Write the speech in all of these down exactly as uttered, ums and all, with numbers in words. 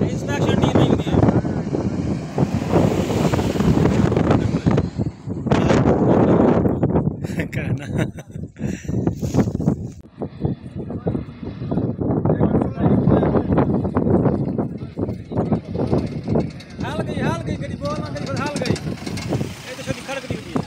انسپیکشن ٹیم آئی ہوئی ہے۔ کہنا۔ ہل گئی، ہل گئی، گݙی بول نہ گئی، بس ہل گئی۔ اے تے چھوٹی کھڑکدی ہوندی ہے۔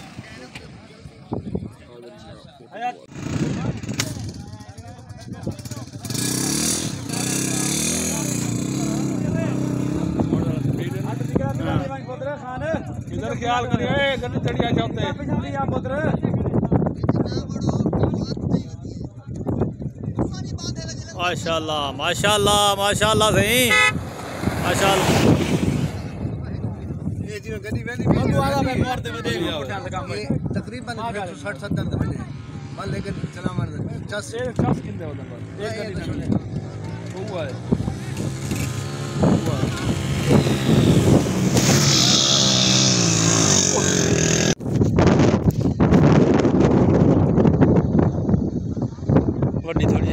ادھر خیال کریے، اے گلی چڑھیا جاتے۔ ماشاءاللہ، ماشاءاللہ، ماشاءاللہ سائیں۔ ماشاءاللہ۔ تقریباً ہک سو سٹھ ستر تے وڄے۔ بس لیکن چلاوݨ دا چس۔ وݙی تھوڑی۔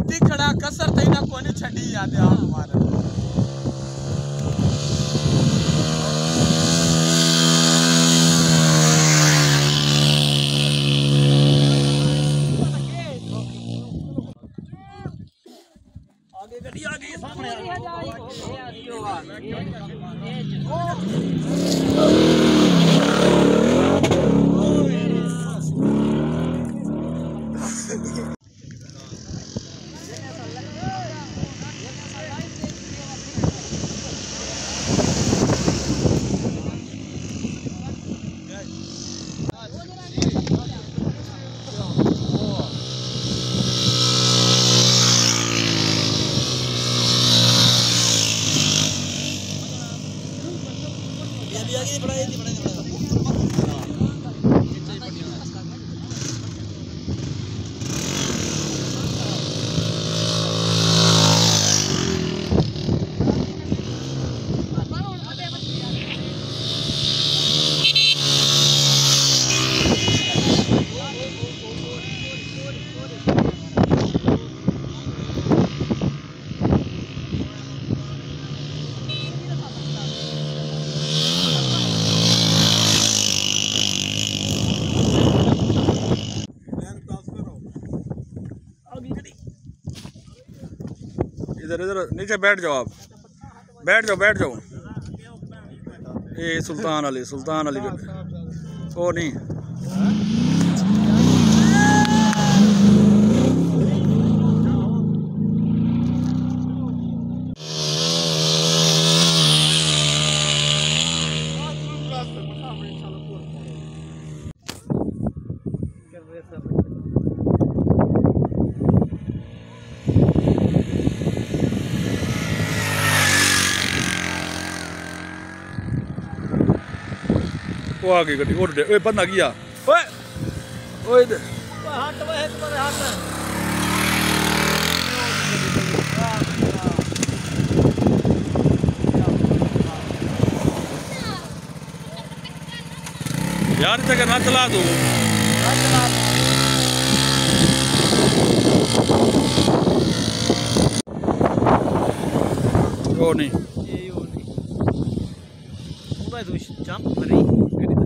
ٹکڑا کسر تئیں نہ کوئی نہیں چھڈی، یاد آ مبارک۔ آگے گڈی آ گئی، سامنے آ گئی۔ ادھر، ادھر نیچے بیٹھ جاؤ آپ، بیٹھ جاؤ، بیٹھ جاؤ۔ اے سلطان علی، سلطان علی گڈ۔ او نہیں۔ او آ گئی گڈی، او ڈے، اوئے بندہ گیا۔ اوئے، اوئے دے۔ ہٹ وے، ہک بار ہٹ۔ یار، اتھے کہ نہ چلا توں۔ او نہیں۔ اے او نہیں۔ او بھائی، توں جمپ مری گڈی دا۔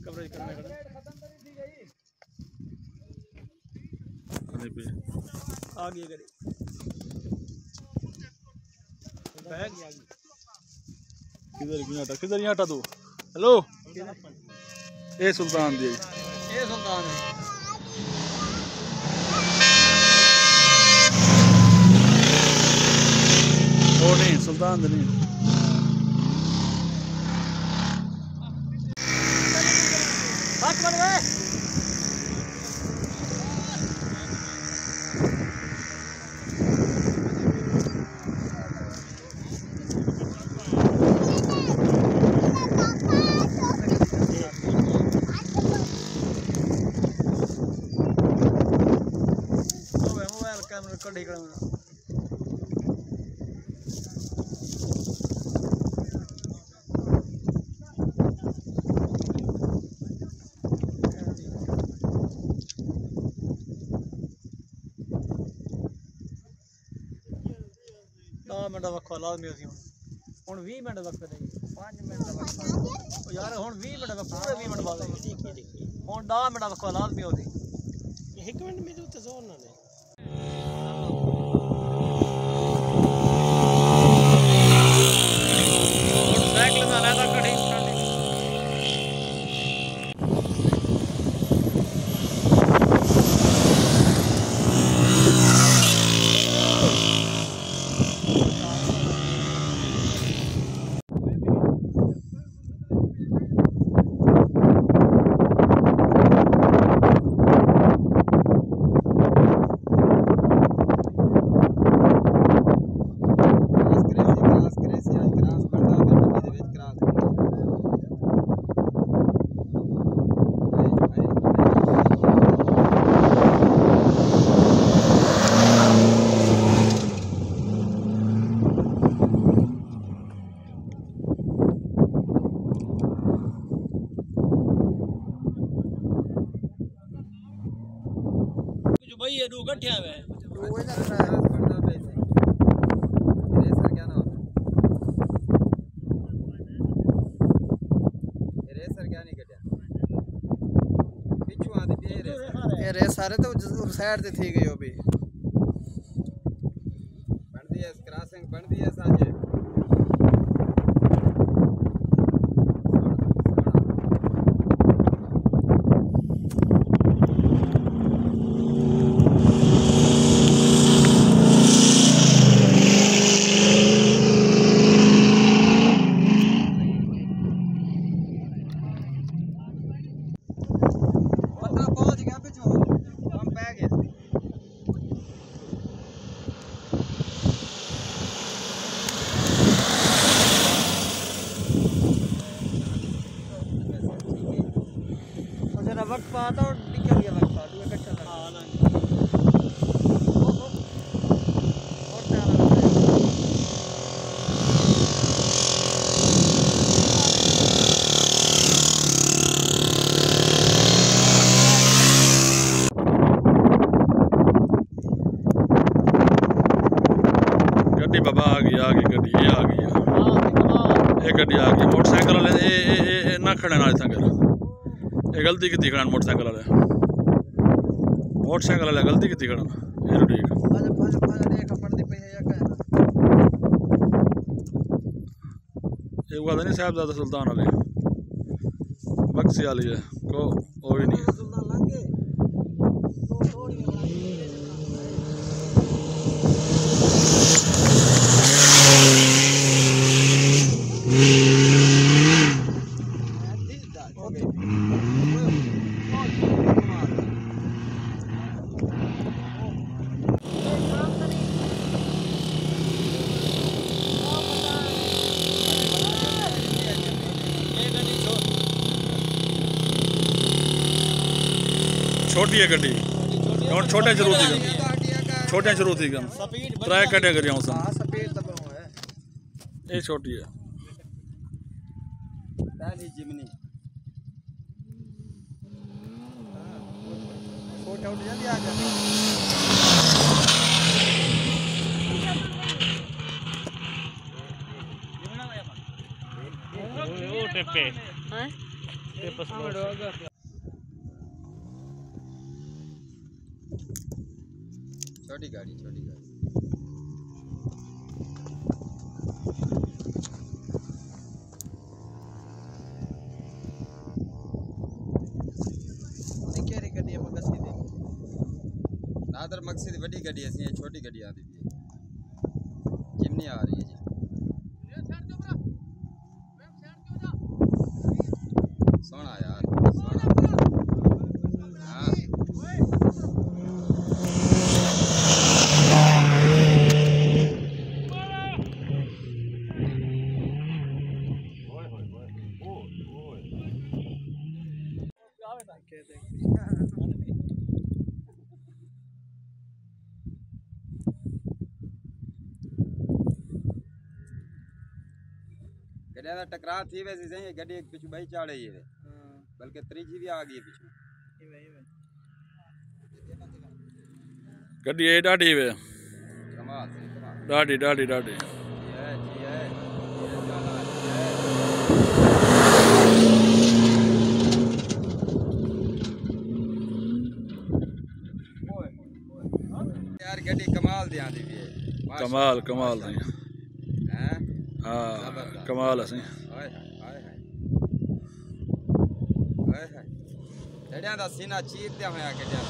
کوریج کرݨا کھڑا۔ آ ڳئی گݙی۔ بیگ۔ کدھر گیا آٹا؟ کدھر گیا آٹا تو؟ ہیلو۔ اے سلطان دی۔ اے سلطان ہے۔ او نہیں، سلطان دی نہیں۔ بس بن گئے۔ موبائل کیمرہ کڈھی کھڑا۔ ݙاہ منٹ دا وقفہ لازمی ہوسی۔ ہݨ، ہݨ ویہہ منٹ دا وقفہ نہیں، پنج منٹ دا وقفہ۔ او یار، ہݨ ویہہ منٹ دا، پورے ویہہ منٹ بعد۔ ہݨ ݙاہ منٹ دا وقفہ لازمی ہوسی۔ ہک منٹ میرے اُتے زور نہ ݙے۔ جو بھائی، یہ ݙو کٹھے ہوئے۔ اے ریس سارے تو سائیڈ تے تھی ڳئی ہو بھی۔ بݨدی ہے، کراسنگ بݨدی ہے ساجے۔ بندہ پہنچ گیا پچھوں، ہم پہ گئے۔ او ذرا وقفہ آتا اور نکل گیا وقفہ، ݙو اکٹھا کر۔ ہاں، نہ۔ اور پیارا لگتا ہے۔ گݙی بابا آ ڳئی، آ ڳئی گݙی، اے آ ڳئی۔ اے گݙی آ ڳئی، موٹر سائیکل والے، اے، اے، اے، اے نہ کھڑے نال اتھاں کر۔ اے غلطی کیتی کھڑن موٹر سائیکل والے۔ موٹر سائیکل والے غلطی کیتی کھڑن۔ اے ٹھیک۔ اے ڳالھ نہیں صاحبزادہ سلطان علی، بکسی والی ہے، کو او وی نہیں۔ چھوٹی ہے گݙی، ہݨ چھوٹے شروع تھی ڳئے، چھوٹے شروع تھی ڳئے۔ ترے گݙیاں کریاں سن۔ اے چھوٹی ہے۔ پہلی جمنی۔ فوٹو اٹھ جاندی آ جا۔ او ٹپے۔ ہاں؟ ٹپ سلو۔ چھوٹی گاڑی، چھوٹی گاڑی۔ انہیں کہڑی گڈی ہے؟ مگسی دی۔ نادر مگسی دی وڈی گڈی ہے، اسی یہ چھوٹی گڈی آندی پئی ہے۔ جمنی آ رہی ہے جی۔ سوہݨا یار، سوہݨا۔ ہاں۔ گݙیاں دا ٹکراؤ تھی ویسی سئیں، گݙی ہک پچھوں ٻئی چاڑھ آئی ہے۔ ہاں۔ بلکہ تریجھی بھی آ گئی ہے پچھوں۔ ایویں، ایویں۔ گݙی اے ݙاڈھی وے۔ کمال سئیں، کمال۔ ݙاڈھی، ݙاڈھی، ݙاڈھی۔ جی ہے، جی ہے۔ جی ہے، جی ہے۔ یار، گݙی کمال دی آندی پئی ہے۔ ماشاءاللہ، کمال، کمال ماشاءاللہ۔ دی۔ ہیں؟ ہاں، زبردست۔ کمال ہے سئیں۔ ہائے ہائے، ہائے ہائے۔ ہائے ہائے۔ گݙیاں دا سینہ چیردا ہویا گݙیاں۔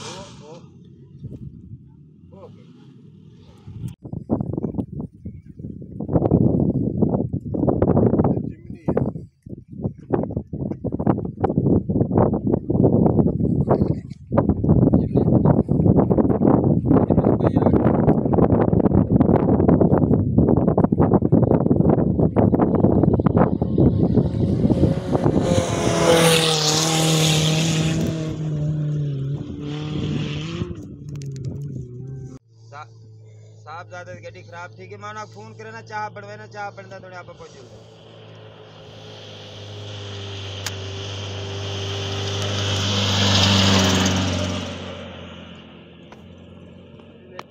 او، او۔ او۔ صا-، صاحبزادے دی گݙی خراب تھی ڳئی، میں انہاں کوں فون کرے نا، چاہ بݨوے نا، چاہ بݨدا تھوڑے آپ پہنچ جلدے۔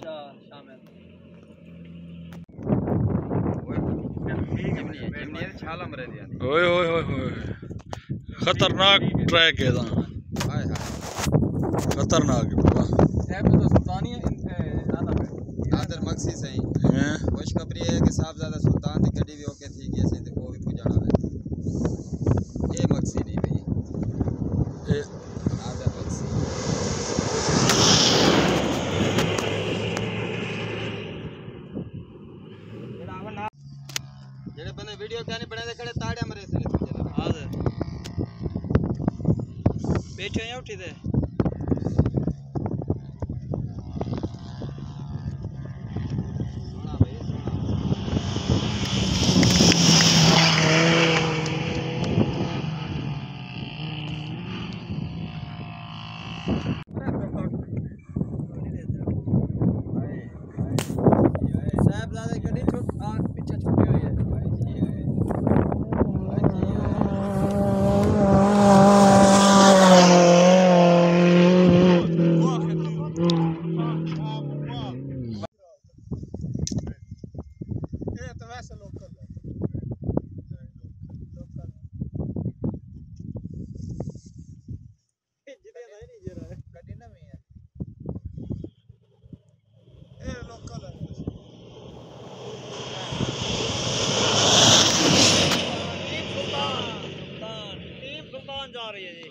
چاہ شامل۔ جمنی ہے، جمنی ہے، چھالاں مرے دی آندی۔ اوئے ہوئے ہوئے ہوئے۔ خطرناک ٹریک ہے تاں۔ ہائے ہائے۔ خطرناک ہے بابا۔ صاحب تو سلطانی ہے، ان، اے، نادر ہے۔ نادر مگسی سئیں۔ ہیں؟ خوشخبری ہے کہ صاحبزادہ سلطان دی گڈی بھی اوکے تھی گئی سی تے او بھی پجانا ہے۔ اے مگسی نہیں بھئی۔ اے نادر مگسی۔ جیڑھے بندے ویڈیو کیا نہیں بݨیندے کھڑے تاڑیاں مرے سے۔ ہاں سر۔ بیٹھے ہیں اٹھی دے۔ سوہݨا بھائی، سوہݨا۔ صاحبزادے گڈی چھٹ، آ، پچھے چھٹی ہوئی ہے۔ اے تاں ویسے لوکل ہے۔ لوکل۔ جتنے دا ہی نہیں جیڑھا ہے۔ گڈی نویں ہے۔ اے لوکل ہے۔ ٹیم سلطان، سلطان، ٹیم سلطان جا رہی ہے جی۔